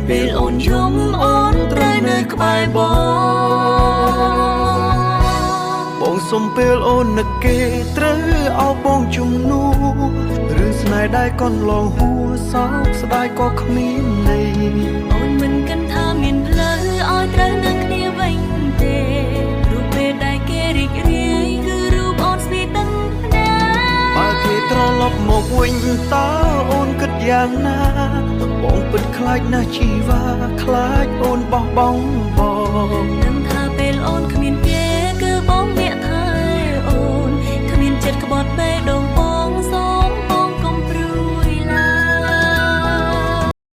ពេលអូនយំអូនត្រូវនៅក្បែរបង បងសុំពេលអូននឹកគេត្រូវអោបបងជំនួរឿងស្នេហ៍ដែលកន្លងហួសោកស្ដាយក៏គ្មានន័យ អូនមិនគិតថាមានផ្លូវឲ្យត្រូវនឹងគ្នាវិញទេរូបពេលដែលគេរីករាយគឺរូបអូនស្ពីទឹកភ្នែ បើគេ ក ត្រឡប់មកវិញតើអូនគិតយ៉ាងណាបងពិតខ្លាចណាស់ជីវ៉ាខ្លាចអូនបោះបង់បង ដឹងថាពេលអូនគ្មានគេគឺបងអ្នកថែអូនគ្មានចិត្តក្បត់បេះដូង